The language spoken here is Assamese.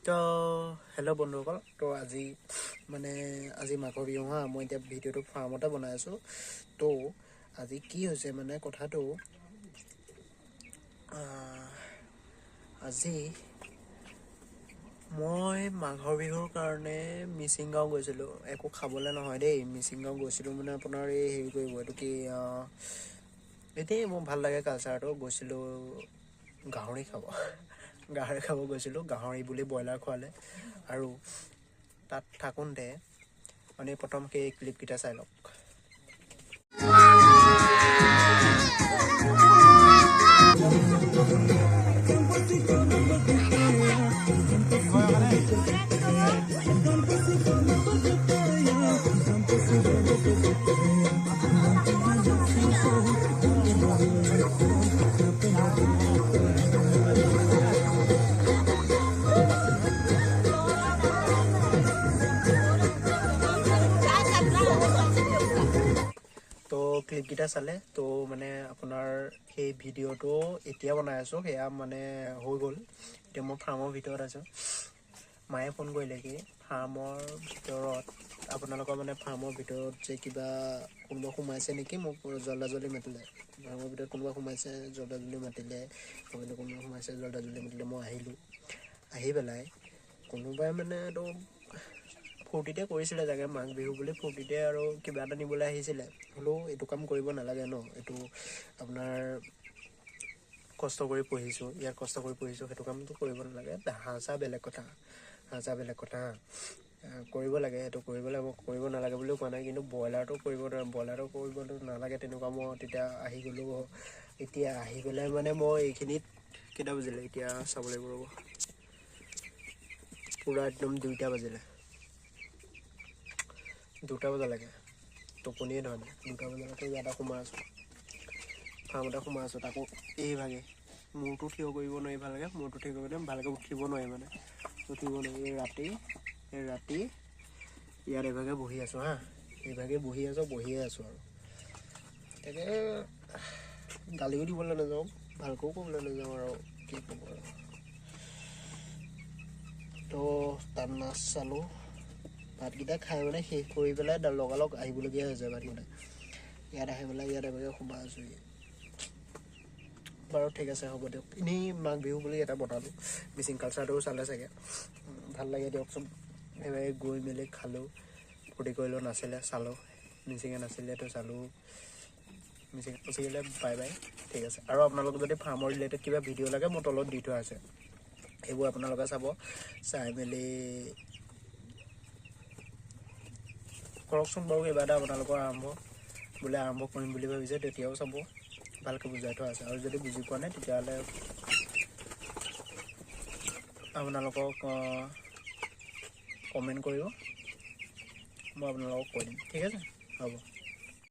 তো হেল্ল' বন্ধুসকল, তো আজি মানে আজি মাঘৰ বিহু হা, মই এতিয়া ভিডিঅ'টো ফাৰ্মতে বনাই আছোঁ। তো আজি কি হৈছে মানে কথাটো, আজি মই মাঘৰ বিহুৰ কাৰণে মিচিং গাঁও গৈছিলোঁ। একো খাবলৈ নহয় দেই, মিচিং গাঁও গৈছিলোঁ মানে আপোনাৰ এই হেৰি কৰিব, এইটো কি, এনেই মোৰ ভাল লাগে কালচাৰটো। গৈছিলোঁ গাহৰি খাব, গাহৰি খাব গৈছিলোঁ। গাহৰি বুলি ব্ৰইলাৰ খোৱালে। আৰু তাত থাকোঁতে মানে প্ৰথম সেই ক্লিপকেইটা চাই লওক। তো ক্লিপকেইটা চালে, তো মানে আপোনাৰ সেই ভিডিঅ'টো এতিয়া বনাই আছোঁ, সেয়া মানে হৈ গ'ল। এতিয়া মই ফাৰ্মৰ ভিতৰত আছোঁ। মায়ে ফোন কৰিলে কি ফাৰ্মৰ ভিতৰত আপোনালোকৰ মানে ফাৰ্মৰ ভিতৰত যে কিবা কোনোবা সোমাইছে নেকি, মোক জল্দা জল্দি মাতিলে। ফাৰ্মৰ ভিতৰত কোনোবা সোমাইছে, জল্দা জল্দি মাতিলে। কোনোবা সোমাইছে, জল্দা জল্দি মাতিলে। মই আহিলোঁ, আহি পেলাই কোনোবাই মানে এইটো ফূৰ্তিতে কৰিছিলে চাগে, মাঘ বিহু বুলি ফূৰ্তিতে আৰু কিবা এটা নিবলৈ আহিছিলে। হ'লেও এইটো কাম কৰিব নালাগে ন, এইটো আপোনাৰ কষ্ট কৰি পঢ়িছোঁ, ইয়াত কষ্ট কৰি পঢ়িছোঁ, সেইটো কামটো কৰিব নালাগে। হাঁহ চাহ বেলেগ কথা, হাঁহ চাহ বেলেগ কথা, কৰিব লাগে, সেইটো কৰিব লাগিব, কৰিব নালাগে বুলিও কোৱা নাই। কিন্তু ব্ৰইলাৰটো কৰিব, ব্ৰইলাৰটো কৰিব নালাগে তেনেকুৱা। মই তেতিয়া আহি গ'লোঁ। এতিয়া আহি পেলাই মানে মই এইখিনিত কেইটা বাজিলে এতিয়া চাব লাগিব ৰ'ব, পূৰা একদম 2টা বাজিলে, 2টা বজালৈকে টোপনিয়ে ধৰা নাই। 2টা বজালৈকে ইয়াতে সোমাই আছোঁ, ফাৰ্মতে সোমাই আছোঁ। তাকো এইভাগে মূৰটো থিয় কৰিব নোৱাৰি ভালকৈ, মূৰটো থিয় কৰিব নোৱাৰি ভালকৈ, উঠিব নোৱাৰি, মানে উঠিব নোৱাৰি। এই ৰাতি ইয়াত এইভাগে বহি আছোঁ হা, এইভাগে বহি আছোঁ, বহিয়ে আছোঁ আৰু তাকে গালিও দিবলৈ নাযাওঁ, ভালকৈও ক'বলৈ নাযাওঁ আৰু কি ক'ব আৰু। তো তাত নাচ চালোঁ, ভাতকেইটা খাই মানে শেষ কৰি পেলাই লগালগ আহিবলগীয়া হৈছে। ভাতকেইটা ইয়াত আহি পেলাই ইয়াত এভাগে সোমাই আছোঁহি। বাৰু ঠিক আছে, হ'ব দিয়ক। এনেই মাঘ বিহু বুলি এটা বনালোঁ, মিচিং কালচাৰটোও চালে চাগে, ভাল লাগে দিয়কচোন। সেইভাগে গৈ মেলি খালোঁ, ফূৰ্তি কৰিলোঁ, নাচিলে চালোঁ, মিচিঙে নাচিলেতো চালোঁ, মিচিং নাচিলে। বাই বাই, ঠিক আছে। আৰু আপোনালোকক যদি ফাৰ্মৰ ৰিলেটেড কিবা ভিডিঅ' লাগে, মোৰ তলত দি থোৱা আছে, সেইবোৰ আপোনালোকে চাব, চাই মেলি কৰকচোন বাৰু কিবা এটা আপোনালোকৰ আৰম্ভ বোলে আৰম্ভ কৰিম বুলি ভাবিছে, তেতিয়াও চাব, ভালকৈ বুজাই থোৱা আছে। আৰু যদি বুজি পোৱা নাই তেতিয়াহ'লে আপোনালোকক কমেণ্ট কৰিব, মই আপোনালোকক কৈ দিম। ঠিক আছে, হ'ব।